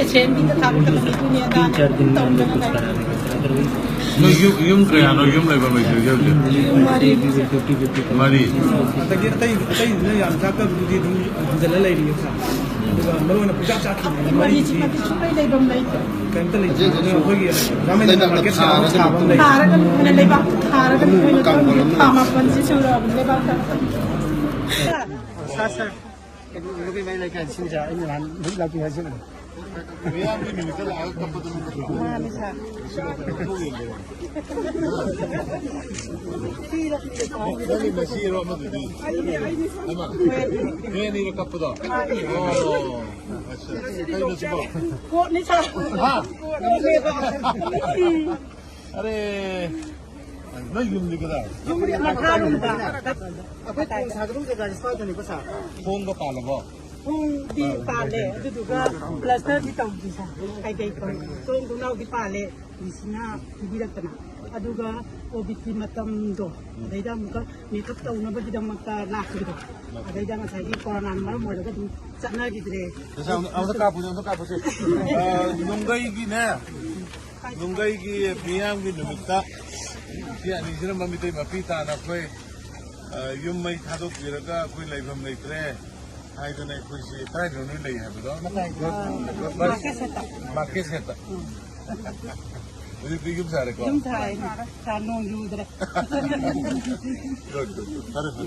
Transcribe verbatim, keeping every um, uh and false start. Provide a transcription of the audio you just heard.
ꯑꯦꯁꯦꯝꯕ꯭ꯂꯤꯗ ꯊꯥꯔꯛꯀꯗꯕ ꯃꯤꯗꯨꯅꯤ ꯑꯗꯥꯅꯤ ꯇꯧꯗꯅ ꯂꯩ꯫ ꯅꯣꯏ ꯌꯨꯝ, ꯌꯨꯝ ꯀꯌꯥꯅꯣ ꯌꯨꯝ ꯂꯩꯐꯝ ꯂꯩꯇ꯭ꯔꯤꯁꯦ ꯍꯧꯖꯤꯛ? ꯌꯨꯝ ꯃꯔꯤ꯫ ꯃꯔꯤ꯫ ꯑꯗꯒꯤ ꯑꯇꯩ, ꯑꯇꯩꯗꯨꯅ ꯌꯥꯝ ꯊꯥꯛꯇꯕꯗꯨꯗꯤ ꯑꯗꯨꯝ ꯍꯟꯖꯤꯜꯂ ꯂꯩꯔꯤꯌꯦ ꯁꯥꯔ꯫ ꯑꯗꯨꯒ ꯃꯔꯨ ꯑꯣꯏꯅ ꯄꯨꯆꯥꯛ ꯆꯥꯛꯈꯤꯕ ꯃꯔꯤꯁꯤꯃꯗꯤ ꯁꯨꯡꯂꯩ ꯂꯩꯐꯝ ꯂꯩꯇꯦ꯫ ꯀꯩꯝꯇ ꯂꯩꯇꯦ꯫ ꯑꯩꯈꯣꯏꯒꯤ ꯒꯚꯔꯟꯃꯦꯟꯠꯅ ꯃꯥꯔꯀꯦꯠ ꯁꯥꯕ ꯑꯃ ꯁꯥꯕ ꯑꯃ ꯂꯩ꯫ ꯊꯥꯔꯒ ꯃꯈꯣꯏꯅ ꯂꯩꯕꯥꯛ ꯊꯥꯔꯒ ꯃꯈꯣꯏꯅ ꯊꯥ ꯃꯥꯄꯟꯁꯤ ꯁꯨꯔꯛꯑꯕꯅꯤ ꯂꯩꯕꯥꯛ ꯊꯥꯔꯒ꯫ ꯁꯥꯔ, ꯁꯥꯔ, ꯀꯩꯅꯣ, ꯅꯨꯄꯤ ꯃꯩ ꯂꯩꯀꯥꯏ ꯁꯤꯡꯖꯥ ꯑꯩꯅ ꯅꯍꯥꯟ ꯍꯧꯖꯤꯛ ꯂꯥꯛꯄꯤ ꯍꯥꯏꯖꯕꯅꯤ꯫ ꯃꯤꯌꯥꯝꯒꯤ ꯅꯨꯃꯤꯠꯇ ꯂꯥꯛꯑꯒ ꯀꯞꯄꯗꯨꯅ ꯐꯠꯇ꯭ꯔꯣ? ꯃꯥꯅꯤ ꯁꯥꯔ꯫ ꯅꯪꯒꯤ ꯃꯁꯤꯔꯣ ꯑꯃꯗꯨꯗꯤ? ꯑꯩꯃ, ꯅꯣꯏ ꯑꯅꯤꯔ ꯀꯞꯄꯗꯣ? ꯃꯥꯅꯤ꯫ ꯑꯣ, ꯑꯠꯆꯥ꯫ ꯀꯩꯅꯣ ꯁꯤꯕꯣ? ꯀꯣꯠꯅꯤ ꯁꯥꯔ꯫ ꯍꯥ? ꯀꯣꯠꯅꯦꯕ꯫ ꯑꯔꯦ, ꯅꯣꯏ ꯌꯨꯝꯗꯤ ꯀꯗꯥꯏ? ꯌꯨꯝꯗꯤ ꯃꯈꯥꯔꯣꯝꯗ꯫ ꯑꯩꯈꯣꯏ ꯊꯣꯡ ꯁꯥꯒꯗꯧ ꯖꯒꯥꯁꯦ ꯁ꯭ꯋꯥꯏꯗꯅꯤꯀꯣ ꯁꯥꯔ? ꯊꯣꯡꯒ ꯄꯥꯜꯂꯕꯣ? ꯊꯣꯡꯗꯤ ꯄꯥꯜꯂꯦ, ꯑꯗꯨꯗꯨꯒ ꯄ꯭ꯂꯁꯇꯔꯗꯤ ꯇꯧꯗ꯭ꯔꯤ ꯁꯥꯔ꯫ ꯀꯩꯀꯩ ꯇꯧ-, ꯊꯣꯡ ꯊꯣꯡꯅꯥꯎꯗꯤ ꯄꯥꯜꯂꯦ, ꯗꯤ ꯁꯤꯅ ꯄꯤꯕꯤꯔꯛꯇꯅ꯫ ꯑꯗꯨꯒ ꯀꯣꯚꯤꯗꯀꯤ ꯃꯇꯝꯗꯣ, ꯑꯗꯩꯗ ꯑꯃꯨꯛꯀ ꯃꯦꯀꯞ ꯇꯧꯅꯕꯒꯤꯗꯃꯛꯇ ꯂꯥꯛꯈꯤꯕꯗꯣ, ꯑꯗꯩꯗ ꯉꯁꯥꯏꯒꯤ ꯀꯣꯔꯣꯅꯥꯅ ꯃꯔꯝ ꯑꯣꯏꯔꯒ ꯑꯗꯨꯝ ꯆꯠꯅꯈꯤꯗ꯭ꯔꯦ꯫ ꯑꯝꯇ, ꯑꯝꯇ ꯀꯥꯞꯄꯨꯁꯦ, ꯑꯝꯇ ꯀꯥꯞꯄꯨꯁꯦ꯫ ꯑ, ꯅꯨꯡꯒꯩꯒꯤꯅꯦ, ꯅꯨꯡꯒꯩꯒꯤ ꯃꯤꯌꯥꯝꯒꯤ ꯅꯨꯃꯤꯠꯇ ꯁꯤ ꯑꯅꯤꯁꯤꯅ ꯃꯃꯤꯇꯩ ꯃꯄꯤ ꯇꯥꯅ ꯑꯩꯈꯣꯏ, ꯑ, ꯌꯨꯝ ꯃꯩ ꯊꯥꯗꯣꯛꯄꯤꯔꯒ ꯑꯩꯈꯣꯏ ꯂꯩꯐꯝ ꯂꯩꯇ꯭ꯔꯦ ꯍꯥꯏꯗꯅ ꯑꯩꯈꯣꯏꯁꯤ ꯀꯗꯥꯏꯗꯅꯣ ꯅꯣꯏ ꯂꯩ ꯍꯥꯏꯕꯗꯣ? ꯃꯥꯔꯀꯦꯠ ꯁꯦꯠꯇ꯫ ꯃꯥꯔꯀꯦꯠ ꯁꯦꯠꯇ꯫ ꯍꯧꯖꯤꯛꯇꯤ ꯌꯨꯝ ꯁꯥꯔꯦꯀꯣ? ꯌꯨꯝ ꯁꯥꯔꯦ꯫ ꯁꯥꯔ, ꯅꯣꯡ ꯆꯨꯗ꯭ꯔꯦ꯫ Good, good, good. ꯐꯔꯦ, ꯐꯔꯦ꯫